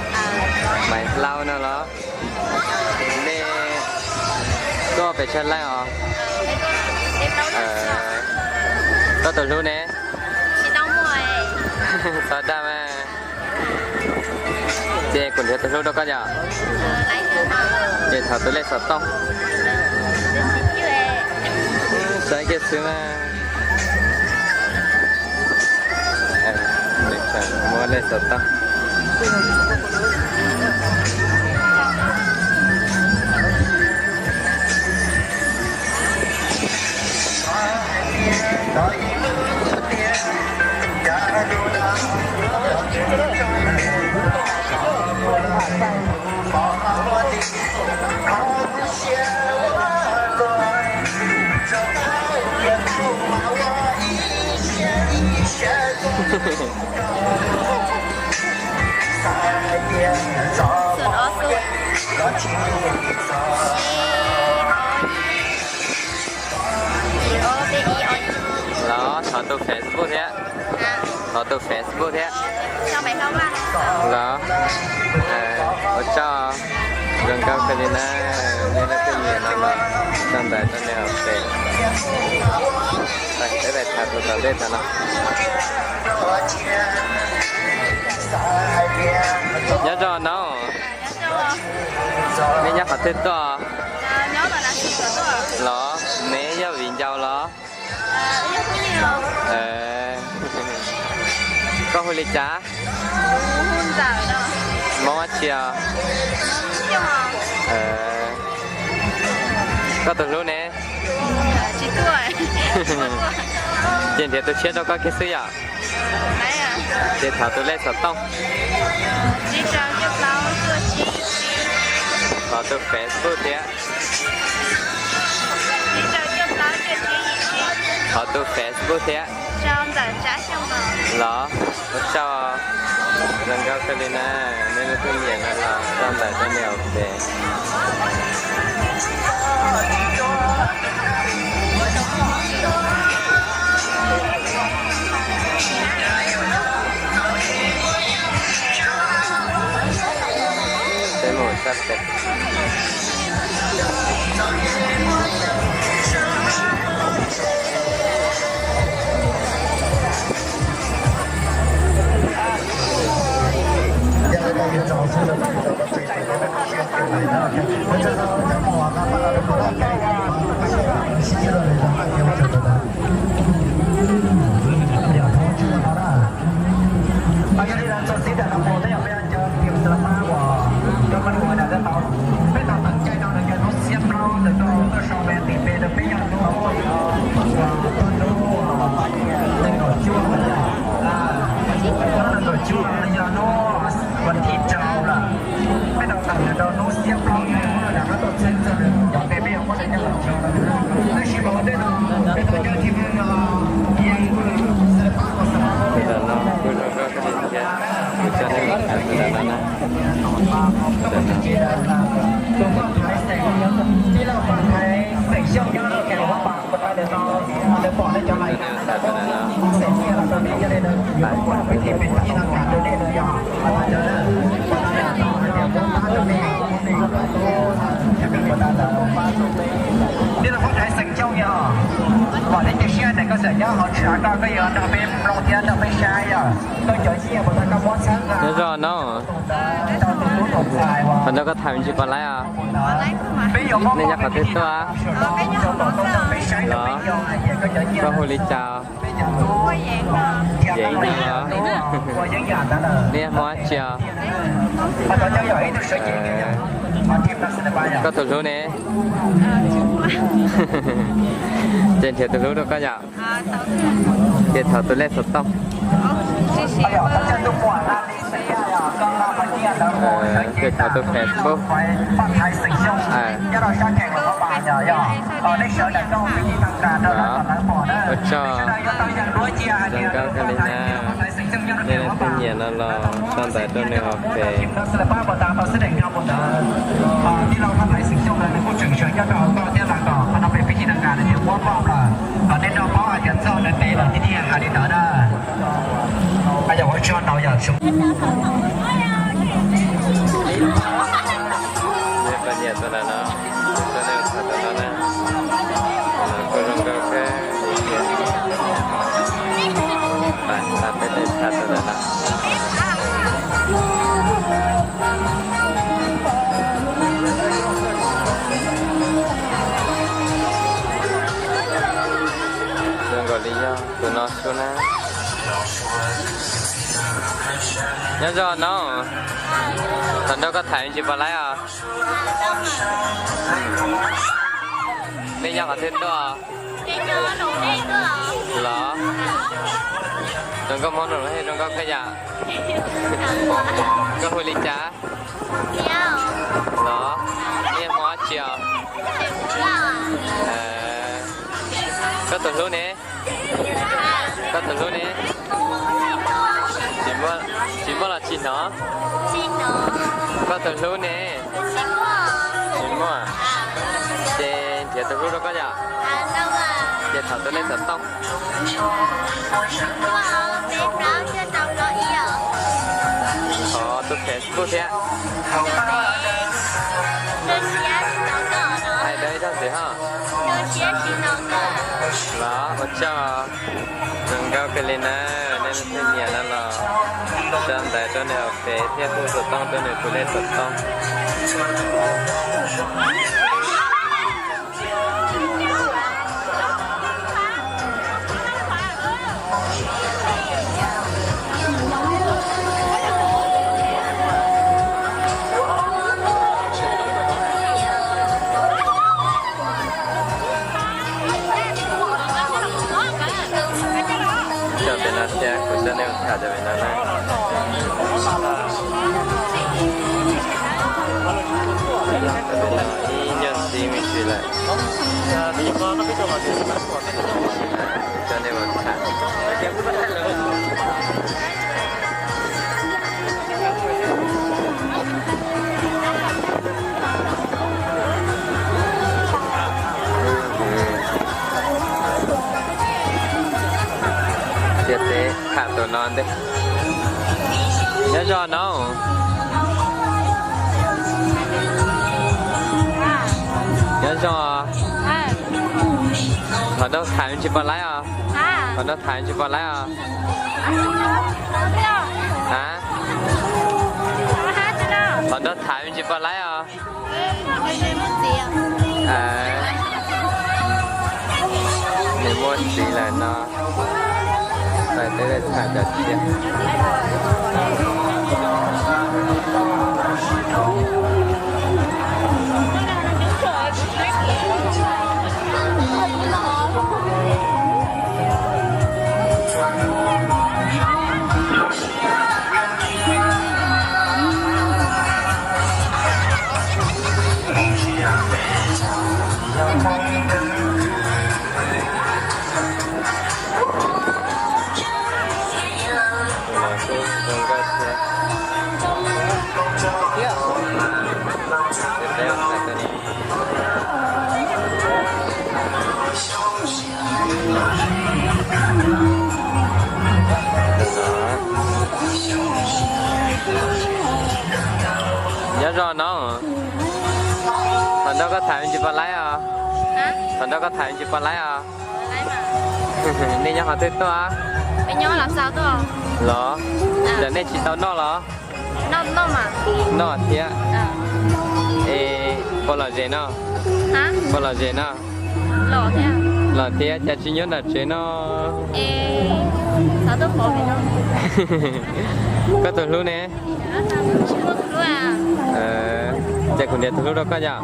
Maiv Hlau no los? Nej tuaj pes tsawg leej os? Koj tus hlub ne? Txhob dag mas. Ces kuv nrhiav tus hlub rau koj yom. Ces thov tus lej xov tooj. Saib kiag xwb mas. Muab lej xov tooj. Los thov tus Facebook thiab. Thov tus Facebook thiab. Los, ua tsaug, zoo nkauj kawg li na, nej leej twg nyiam no los sau ntawv rau nws hauv Facebook. Peb pem tham tus tom ntej tag no. Nyob zoo no. Nej nyob qhov twg tuaj? Los, neb yog viv ncaus los? Koj hu li cas? Mob dab tsi os? Koj tus hlub ne? Ces nrhiav tus tshiab rau koj kiag xwb yom. Ces thov tus lej xov tooj. Thov tus Facebook thiab. Thov tus Facebook thiab. Los, ua tsaug, zoo nkauj kawg li na, nej leej twg nyiam no los sau ntawv rau nws hauv Facebook. Peb mus sab pem. Yog li ntawd txog txij tam no mus tej zaum peb yuav nco tus xab lab uas cov mab nus ntawm tej tau, peb tau teem caij rau nws yog hnub Tam no kuj zoo nkauj kawg li thiab, kuv coj nej mus tham ntawm no na. Tam no, coj nej mus tham ntawm no na. Peb los pab thaiv xeem Xyooj yog, pom nej cia siab ntawm koj xeem nyob hauv tshwm koj, koj yuav nrog peb mloog thiab nrog peb saib yog koj cov nyiaj puas tau koj muab txhawb nqa. Nyob zoo no, thaum nrog koj tham me ntsis puas laib os? Nej nyob qhov twg tuaj? Los, koj hu li cas? Yeev no los? Nej hmoob dab tsi os? Koj tus hlub ne? Ces nrhiav tus hlub rau koj yom. Ces thov tus lej xov tooj. Ces thov tus Facebook. Ua tsaug, zoo nkauj kawg li na. Nej leej twg nyiam no los sau ntawv rau nws hauv Face. Poj niam tuaj lawm no, tuaj nej tham tau no na. Kuj zoo nkauj kawg. Pab peb tham tau lawm no. Zoo nkaus li yog tus no xwb na. Nyob zoo no, thaum nrog koj tham me ntsis puas laib os? Nej nyob qhov twg tuaj? Los, zoo nkauj Hmoob no los, zoo nkauj kawg yom. Koj hu li cas? Los, nej Hmoob dab tsi os? Koj tus hlub ne? Koj tus hlub ne? Tsis muaj los tsis hnov? Koj tus hlub ne? Tsis muaj. Ces nrhiav tus hlub rau koj yom. Ces thov tus lej xov tooj. Thov tus Facebook thiab. Hais rau ib zaug ntxiv ho. Los, ua tsaug. Zoo nkauj kawg li na, nej leej twg nyiam no los sau ntawv rau nws hauv Face thiab hu xov tooj rau nws tus lej xov tooj. Coj peb no thiab, kuv coj nej mus tham cov pem no na. Ib nyuag ntxiv me ntsis lawm. Coj nej mus tham. Tiag teb, tham tus no ntej. Nyob zoo no. Nyob zoo. Qhov nrog tham me ntsis puas laib os? Qhov nrog tham me ntsis puas laib os? A, qhov nrog tham me ntsis puas laib os? Nws muaj txiv lawm no, peb tham cov tsiaj. Nyob zoo no, thaum nrog koj tham tsis pom laib os. Thaum nrog koj tham tsis pom laib os. Nej nyob qhov twg tuaj? Los, yog nej tsis tau noj los? Noj thiab. Es puas lom zem no? Puas lom zem no? Lom thiab, cas tsis nyob nram tsev no? Koj tus hlub ne? Ces kuv nrhiav tus hlub rau koj yom.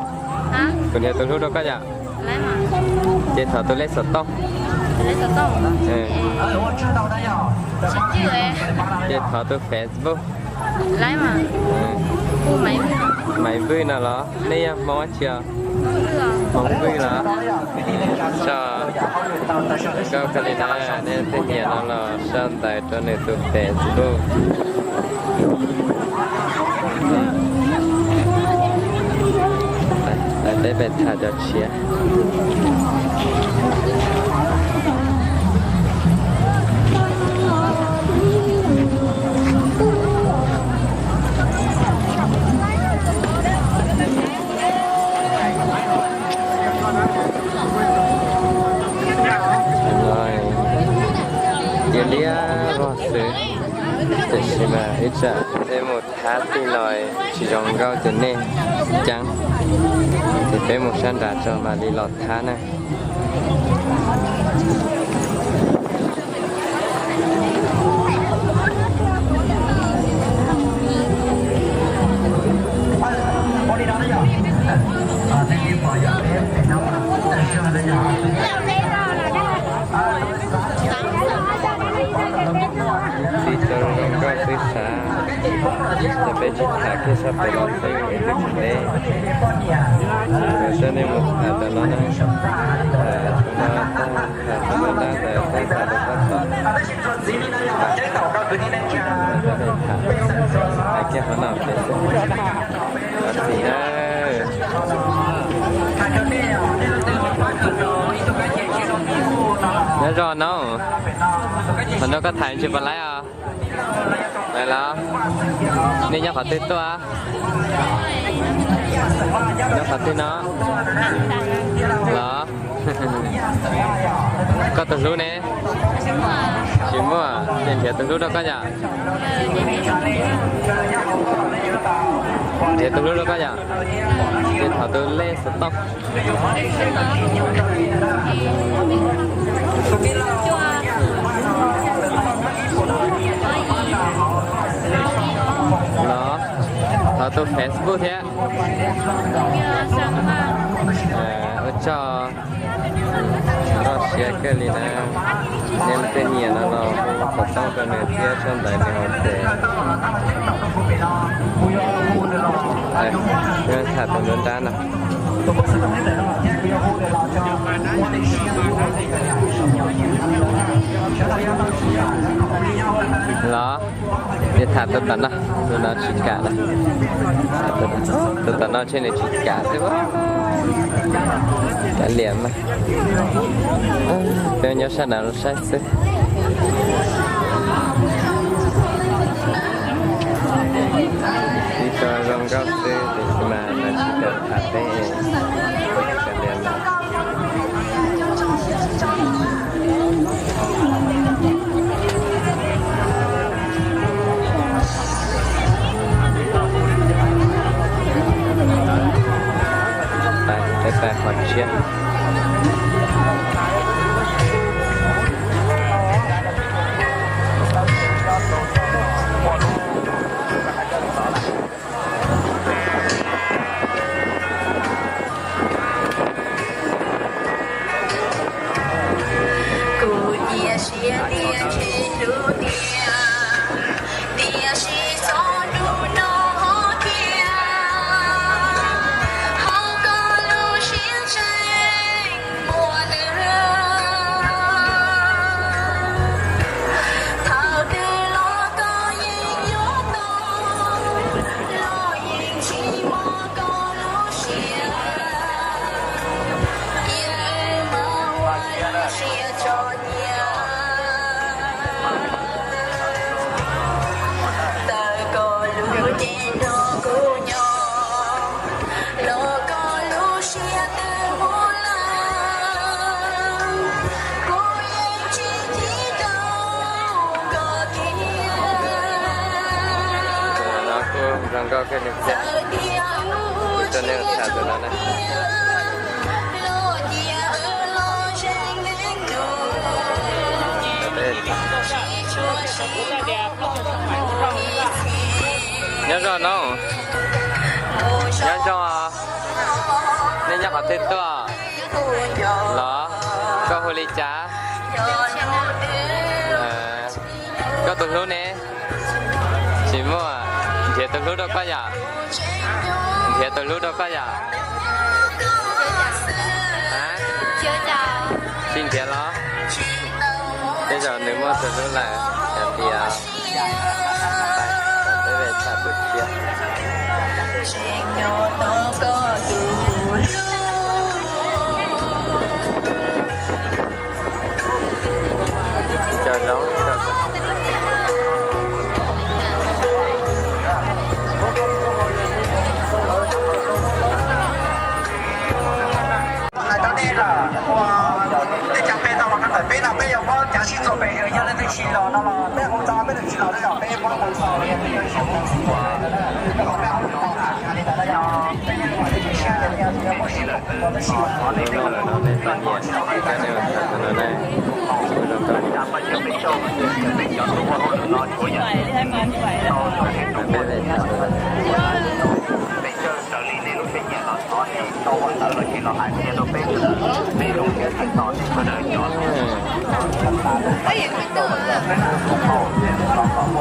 Kuv nrhiav tus hlub rau koj yom. Ces thov tus lej xov tooj. Ces thov tus Facebook. Maiv Vwj no los? Nej yog Hmoob dab tsi os? Hmoob Vwj los? Tso, koj kali na, nej tej niam no los sau ntawv rau nws tus Facebook. Peb pem tham cov tshiab. Liab liab vog xwb, tiam sis mas ib tsam peb mus thab tij los tsis zoo nkauj ces nej ceeb, ces peb mus sab nrad tso mam li los thab na. Ib txhia zoo nkauj xwb xav, ces peb tsis tham kiag sab pem los xwb, peb twb tsis teb. Ces nej mus tham tam no na, tham tam no, tham tam no na, tham tam no na. Hais kiag qhov no pem xwb. Thov txim na. Nyob zoo no, qhov no koj tham tsis pom laib os. Los, nej nyob qhov twg tuaj? Nyob qhov twg no? Los, koj tus hlub ne? Tsis muaj, ces nrhiav tus hlub rau koj yom. Nrhiav tus hlub rau koj yom. Ces thov tus lej xov tooj. Los, thov tus Facebook thiab. Ua tsaug. Loj siab kawg li na. Nej tej niam no los hu xov tooj rau nws thiab sau ntawv nws hauv tsev. Tham tus nruab nrab no. Los, ces tham tus tom no, tus no tsis kam na. Tus tom no ntshe nws tsis kam xwb. Kav liam mas. Peb nyob sab nrad los saib xwb. Ib co zoo nkauj xwb tiam sis mas lawv tsis kam tham peb. Kav liam mas. Peb pais qhov tshiab. Kuv nyiam siab tiag ntshe hlub tiag, tiam sis txoj lus no ho tiag, ho koj lub siab ntshe Nkauj kawg li thiab. Kuv coj nej tham tus no na. Nyob zoo no. Nyob zoo. Nej nyob qhov twg tuaj los? Koj hu li cas? Koj tus hlub ne? Tsis muaj. Nrhiav tus hlub rau koj yom. Nrhiav tus hlub rau koj yom. Tsis nrhiav los? Tej zaum nws muaj tus hlub lawm, yog tias peb tham tu siab. Hais rau nej lawm, ua tej cov peb tau los koj ntawm peb no peb yuav muab cov sib txuas pem yog leej twg tsis los no los peb hu tau, peb leej twg tsis los no los peb muab hu tau.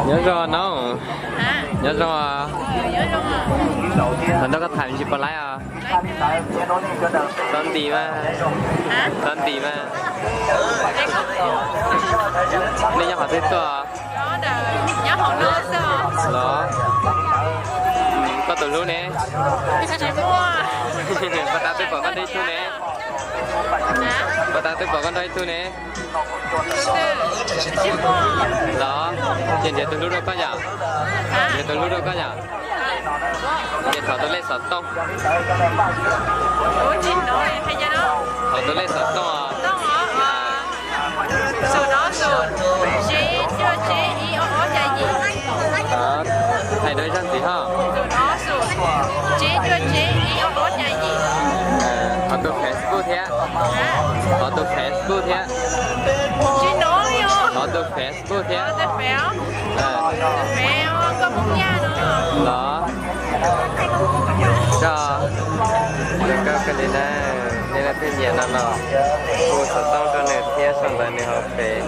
Nyob zoo no. Nyob zoo. Qhov ntawd koj tham tsis pom laiv os. Txhob nti mas. Txhob nti mas. Nej nyob qhov twg tuaj? Los, koj tus hlub ne? Puas tas twb pom koj nrog ib tug ne? Puas tas twb pom koj nrog ib tug ne? Los, ces nrhiav tus hlub rau koj yom. Nrhiav tus hlub rau koj yom. Ces thov tus lej xov tooj. Thov tus lej xov tooj os. Hais rau zaj ntxiv ho. Thov tus Facebook thiab. Thov tus Facebook thiab. Thov tus Facebook thiab. Los, koj, tus koj koj li na, nej leej twg nyiam no los hu xov tooj rau nws thiab sau ntawv nws hauv pem.